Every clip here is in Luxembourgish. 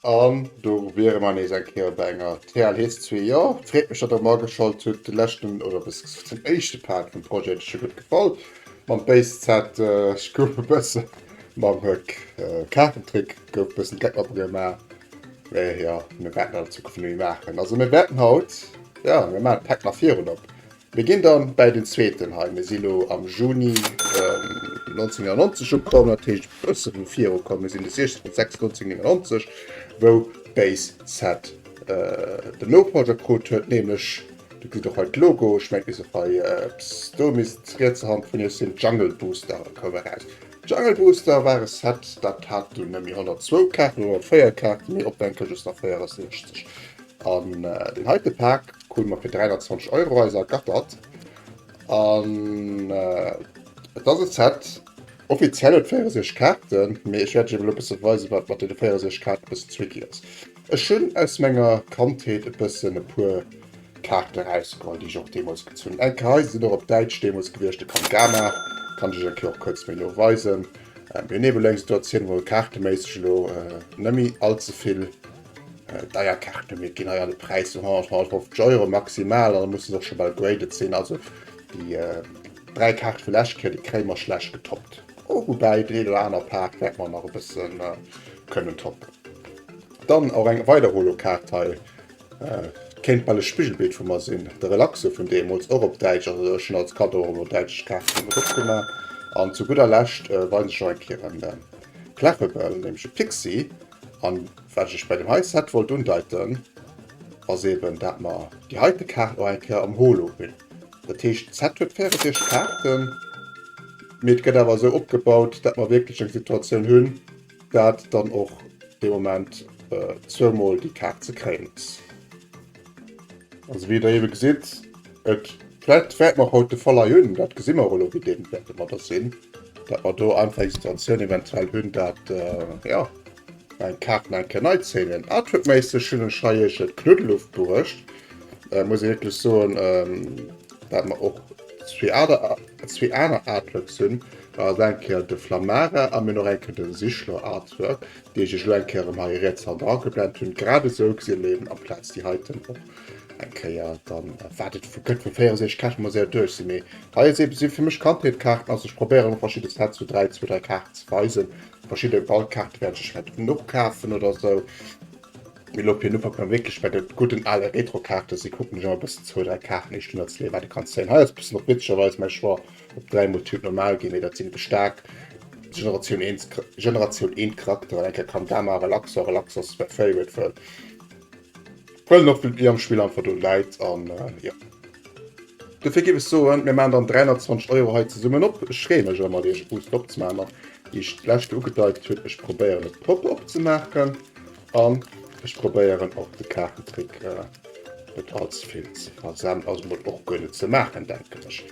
An do wiere mer nees eng Kéier bei enger TL Hits 2. Jo, freet mech, datt der erëm ageschalt hutt. De leschten, oder besser gesot den éischte Part vum Projet huet iech jo gutt gefall. Mam Base Set, ech gouf e bësse mam Kaartentrick gouf e bëssen Geck mat mer gemaach. Mee jo, mir wäerten dat an Zukunft net méi maachen. Also mir wäerten haut, jo, mir maachen d'Päck nach virun op. Mir ginn dann bäi den zweeten hei. Mir si lo am Juni 1999 ukomm, dat heescht e bësse méi viru komm. Mir sinn de 16.06. 1999, wou Base Set den Nofolger krut huet, nämlech, do gesitt och hei d'Logo, ech mengen et misst och hei eppes do misst rietser Hand vun iech sinn, d'Jungle Booster koum eraus. D'Jungle Booster war e Set, dat hat dunn net méi 102 Kaarten oder 104 Kaarten, mee op eng Kéier just nach 64. An deen heite Pak krute mer fir 320 Euro eis ergattert. An et ass e Set, offiziell huet 64 Kaarten, mee ech wäert iech elo e bësse weisen, wat mat deene 64 Kaarten e bëssen tricky ass. Ech hunn aus menger Kandheet e bëssen e puer Kaarten erausgeholl, déi ech och deemools gezunn hunn. Eng Kéier hei, se sinn och op Däitsch deemools gewiescht, de Kangama, kann ech iech eng Kéier och kuerz méi no weisen. Mir hunn eben elo eng Situatioun, wou kaarteméisseg elo net méi all ze vill Deier Kaarten, mee et ginn hei an de Präis vun 100, 150 Euro maximal an da musse se och scho bal graded sinn. Also déi 3 Kaarte vu lescht Kéier, déi kréie mer schlecht getoppt. Oh, woubäi deen een oder aner Pak wäerte mer nach e bësse kënnen toppen. Dann och eng weider Holo-Kaart hei, kéint bal e Spigelbild vu mer sinn, de Relaxo vun deemools, och op Däitsch. Also ech hunn als Kand och ëmmer däitsch Kaarten mat opgemaach. An zu gudder Lescht weisen ech nach eng Kéier en Clefable, nämlech e Pixie. An wat ech bei dem hei Set wollt undeiten, ass eben dat mer déi heite Kaart och eng Kéier am Holo hunn. Dat heescht d'Set huet 64 Kaarten, mee et gëtt awer esou opgebaut, dat mer wierklech eng Situatioun hunn, dat dann och dee Moment zwou mol déi Kaart ze kréien ass. Also wéi der ebe gesitt, et vläicht wäerte mer haut de Fall hei hunn, dat gesi mer elo, wéi deen wäerte mer da sinn, dat mer do einfach eng Situatioun eventuell hunn, dat jo eng Kaart nach eng Kéier nei zéien. Artworkméisseg hunn ech hei iech et Knuddeluft bruecht, muss ee wierklech soen, dat mer och zwee aner zwee aner Artworks hunn, dat ass eng Kéier de Flamara a mir hunn och eng Kéier de Sichlor Artwork, déi ech iech elo eng Kéier erëm hei riets hannendra ageblent hunn. Grad esou gesinn eben amplaz déi heiten och eng Kéier dann wat et vu gëtt vu 64 Kaarten muss éier duerch sinn. Mee hei ass eben si fir mech Kandheetkaarten, also ech probéieren och verschidde Sets vu 3, 2, 3 Kaarten ze weisen. Verschidde Ballkaarte wäert ech vläicht och kafen oder esou. Mee elo fir den Ufank mal wierklech bei de gudden ale Retrokaarte si kucken ech ëmmer e bëssen 2, 3 Kaarten éischt drënner ze leeën, wat e kann zéien. Hei ass e bëssen och witzegerweis mäi Choix op 3 mol Tüt normal ginn, mee dat sinn ebe staark Generatioun 1, Generatioun 1 Charakteren. Eng Kéier Kangama, Relaxo, Relaxo ass mäi Favorite, well well en och wéi am Spill einfach do läit an jo. Dofir géif ech soen, mir maachen dann 320 Euro hei zesummen op. Ech freeë mech ëmmer, iech e Booster opzemaachen an wéi ech d'lescht ugedeit hunn, ech probéieren et propper opzemaachen an ech probéieren och de Kaartentrick net all ze vill ze versemmen, also mol och guer net ze maachen, denken ech.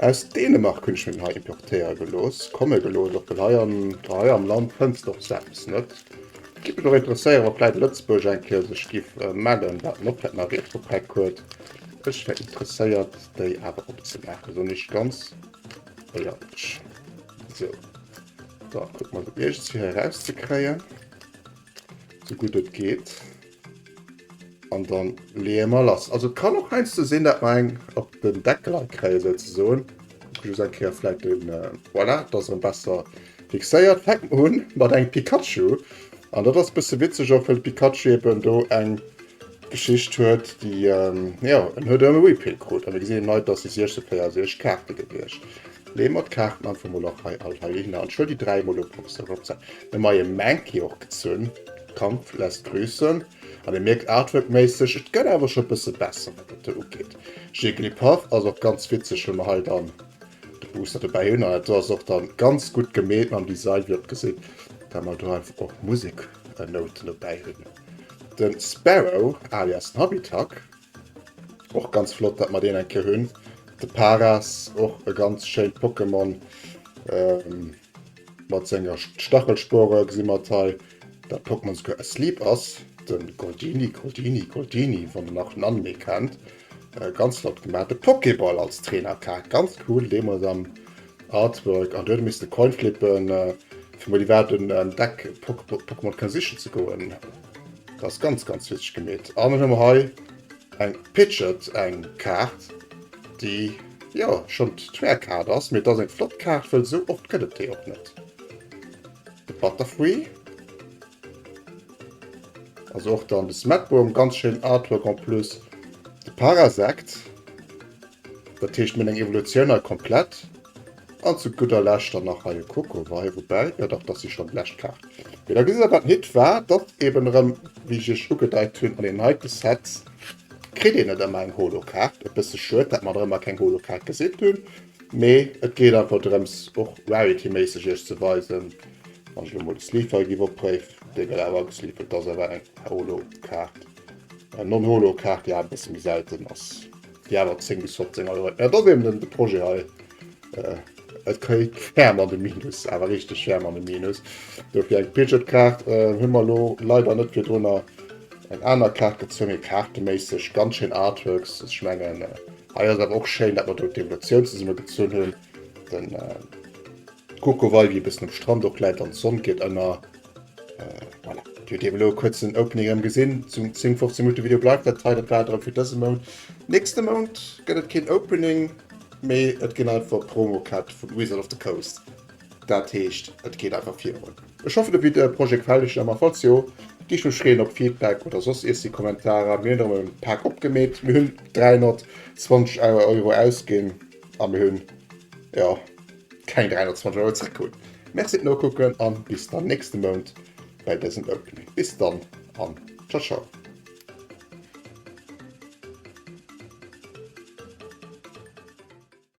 Aus Dänemark hunn ech mir den hei importéiere gelooss, komme gelooss, och well hei an hei am Land fënns de och sou eppes net. Giff mech och interesséieren, wa vläit e Lëtzebuerger eng Kéier sech giff mellen, wat en och vläit nach Retropack huet. Ech wär interesséiert déi awer opzemaachen, soen ech ganz éierlech. Sou, da kucke mer se iergendswéi hei erauszekréien, sou gutt et geet. An dann leeë mer lass. Also et kann och heiansdo sinn, dat mer eng op den Deckel hei kréien, souzesoen. Kucke just eng Kéier vläit den, voilà, et ass erëm besser fixéiert. Fänke mer un mat engem Pikachu. An dat ass e bësse witzeg och, well de Pikachu eben do eng Geschicht huet, déi, jo, en huet erëm e Reprint krut. A mir gesinn hei, dass si 1664 Kaarte gewiescht. Leeë mer d'Kaarten einfach mol och hei all heihinner. An ech huel déi 3 mol op op. Mir hu e Mankey och gezunn. Kampf lässt grüßen. An dir mierkt Artwork-méisseg, et gëtt awer scho bësse besser wat dat do ugeet. Jigglypuff ass och ganz witzeg, wëll mer hei dann de Booster dobäi hunn. An dat do ass och dann ganz gutt gemeet mam Design, wéi der gesitt, da mer do einfach och Museknouten dobäi hunn. De Sparrow alias den Habitak, och ganz flott, dat mer deen eng Kéier hunn. De Paras, och e ganz schéint Pokémon. Mat senger Stachelspore gesi mer et hei, dat Pokémon souguer asleep ass. De Goldini, Goldini, Goldini, wann der nach den Anime kennt. Ganz flott gemaach. De Pokéball als Trainerkaart, ganz cool, deemools am Artwork. An do huet e misste Coin flippen, fir mol iwwerhaapt en Deck Pokémon kënne sichen ze goen. Dat ass ganz, ganz witzeg gemeet. An dann hu mer hei eng Pidgeot, eng Kaart, déi, jo, schonn d'Rare-Kaart ass, mee et ass eng flott Kaart, wëll esou oft gëtt et déi och net. De Butterfree. Also och dann de Smetboom, ganz schéin Artwork en plus. De Parasect. Dat heescht, mir hunn eng Evolutioun hei komplett. An zu gudder Lescht dann nach hei e Kokowei, woubäi, jo dach, dat si schonn déi lescht Kaart. Mee da gesitt Der, wat den Hit war, datt eben erëm, wéi ech iech ugedeit hunn, an den heite Sets kritt een net ëmmer eng Holo-Kaart. E bësse schued, dat mer nach ëmmer keng Holo-Kaart gesitt hunn, mee et geet einfach drëms, och rarity-méisseg iech ze weisen, wann ech elo mol de Sleeve hei giff opréif, dee gëtt awer agesleeved, dass awer eng Holo-Kaart, Non-Holo-Kaart, déi awer e bësse méi selten ass. Déi awer 10 bis 15 Euro. Ja, dat ass eben den, de Projet hei. Äh, et kéint ferm an de Minus, awer richteg ferm an de Minus. Dofir eng Pidgeot-Kaart äh, hu mer lo leider net virdrunner eng aner Kaart gezunn, mee kaarteméisseg ganz schéin Artworks. Ech mengen, äh, hei ass awer och schéin, dat mer do d'Evolutioun zesumme gezunn hunn. Den äh, Kokowei, wéi e bëssen um Strand och läit an d'Sonn geet ënner. Äh, voilà. Dir hutt eben elo e kuerzen Opening erëm gesinn. Zum 10, 15 Minutte Video bleift dat hei. Dat war et erëm fir dëse Mount. Nächste Mount gëtt et keen Opening, mee et ginn einfach Promokaarte vun Wizard of the Coast. Dat heescht, et geet einfach virun. Ech hoffen de Video Projet gefält iech ëmmer. Falls jo, gi ech mech freeën op Feedback oder soss iessi Kommentarer. Mir hunn erëm e Pak opgemeet. Mir hunn 320 Euro ausginn a mir hunn, jo, keng 320 Euro zréck hunn. Merci fir d'Nokucken an bis dann nächste Mount bei dësem Opening. Bis dann an ciao ciao.